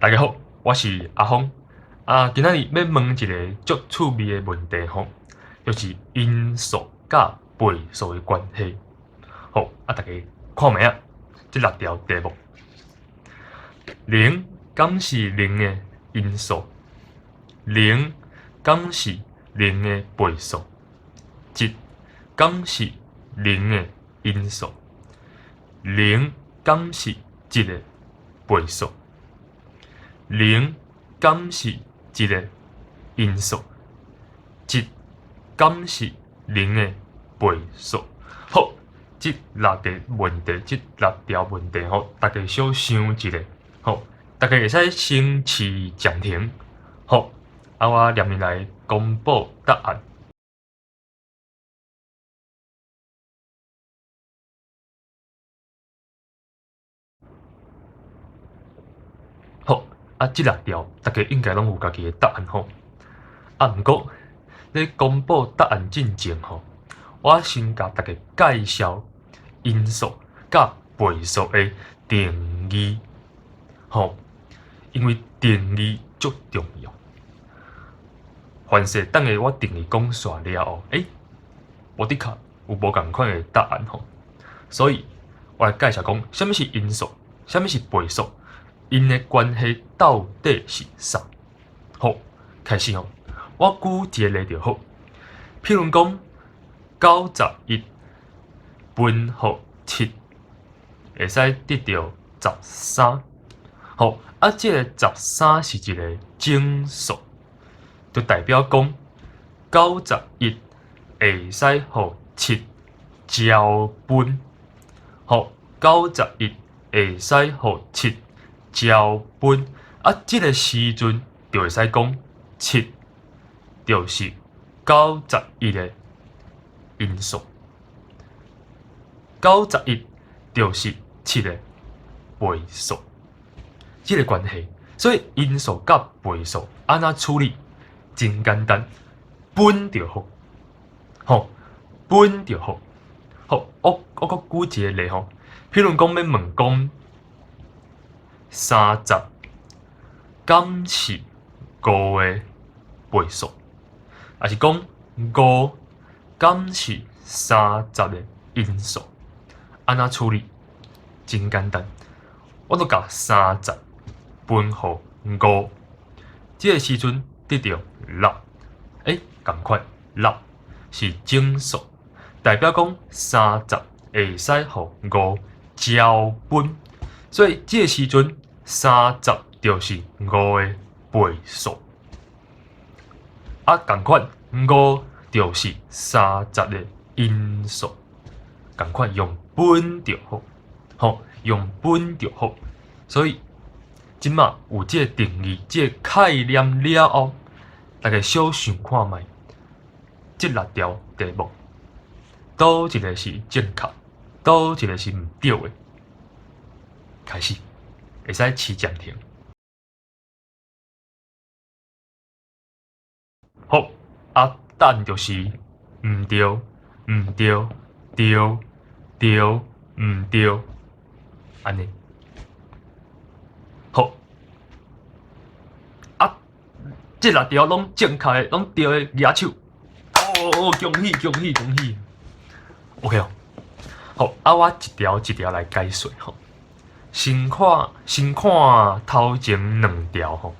大家好，我是阿峰。啊，今仔日欲問一个足趣味的問題吼，就是因數佮倍數的關係。好，啊，大家看覓仔？這六條題目，零敢是零的因數？零敢是零的倍數？一敢是零的因數？零敢是一的倍數？零敢是一的因數？一敢是零的倍數？好，這六个問題，這六條問題吼，大家小想一下，好，大家會使先試暫停，好，啊，我連面來公布答案。好，啊，這六條大家應該攏有家己的答案吼。啊，毋過咧公布答案進前吼，我先共大家介紹因數佮倍數的定義，吼，因為定義足重要。凡勢等下我定義講煞了後，欸，無的確有無仝款的答案吼，所以我來介紹講，啥物是因數，啥物是倍數，𪜶的關係到底是啥？好，開始吼，我舉一個例就好，譬如講91分予7，會使得著13。好，啊，這个十三是一个整數，就代表講91會使予7交分。好，九十一會使予7交分，啊，這个時陣就會使講7就是九十一的因數，九十一就是7的倍數，這个關係。所以因數佮倍數按怎處理？真簡單，分就好，吼，分就好。好，我閣舉一个例吼，譬如講欲問講30敢是5的倍數，抑是講5敢是30的因數，按怎處理？真簡單，我就共三十分予5，這个時陣得著6，欸，仝款6是整數，代表講三十會使予5交分，所以這个時陣三十就是5的倍數。啊，仝款5就是三十的因數，仝款用分就好，吼，用分就好。所以這馬有這个定義、這个概念了後，大家小想看覓，這六條題目，佗一个是正確，佗一个是毋對的。開始，會使試暫停。好，啊，答案就是毋對，毋對，對，對，毋對，按呢。好，啊，這六條攏正確的，攏對的，舉手。哦，恭喜恭喜恭喜！OK 哦，好，啊，我一條一條來解說吼。先看頭前兩條吼，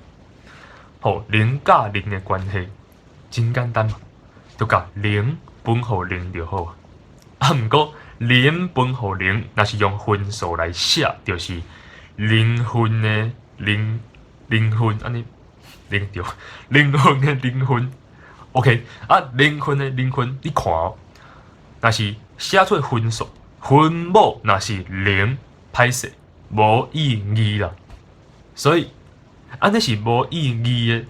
好，零佮零的關係真簡單嘛，就共零分予零就好啊。啊，毋過零分予零，若是用分數來寫，就是零分的零零分，按呢零對，零分的零分。OK，啊，零分的零分，你看哦，若是寫出分數，分母若是零，歹勢，無意義啦。所以按呢是無意義的，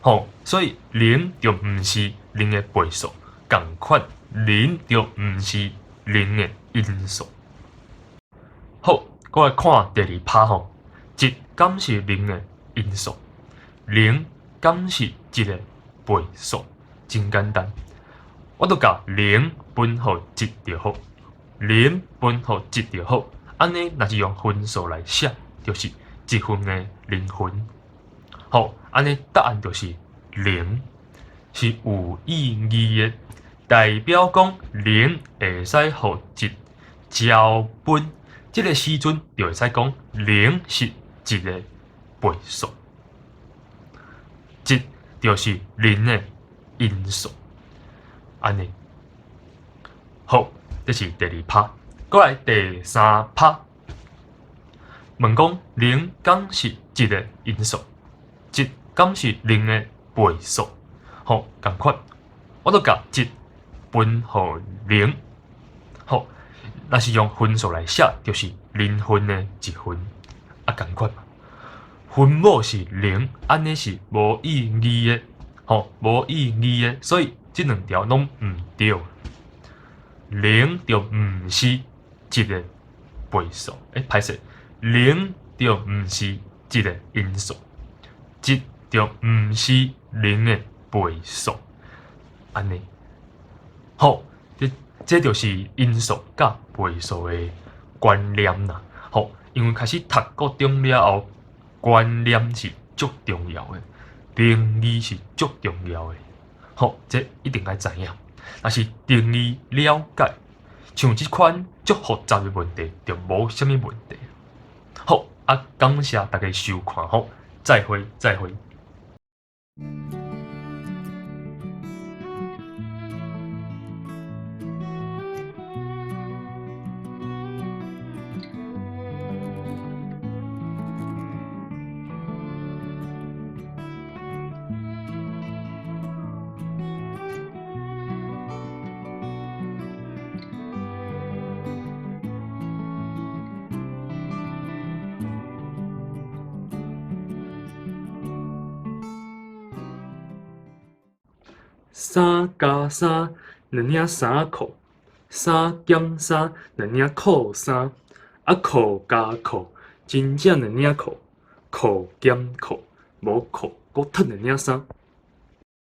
吼，所以零就毋是零的倍數，仝款零就毋是零的因數。好，閣來看第二拍吼，一敢是零的因數，零敢是一的倍數，真簡單，我就共零分予一就好，零分予一就好，按呢若是用分數來寫，就是一份的靈魂。好，按呢答案就是零，是有意義的，代表講零會使予一交分。這个時陣就會使講零是一个倍數，一就是零的因數。按呢，好，這是第二拍，閣來第三拍，問講零敢是一个因數，一敢是零的倍數？好，仝款，我都共一分予零。好，若是用分數來寫，就是零分的一份，啊，仝款嘛。分母是零，按呢是無意義的，吼，無意義的，所以這兩條攏毋對。零就毋是一个倍數，欸，歹勢，零就毋是一个因數，一就毋是零的倍數，按呢，好，這就是因數佮倍數的觀念啦。好，因為開始讀高中了後，觀念是足重要的，定義是足重要的。好，這一定愛知影。若是定義了解，像這款足複雜的問題，就無啥物問題。好，啊，感謝大家收看，好，再會，再會。三加三，兩領衫褲；三減三，兩領褲衫。啊，褲加褲，真正兩領褲。褲減褲，無褲，閣褪兩領衫。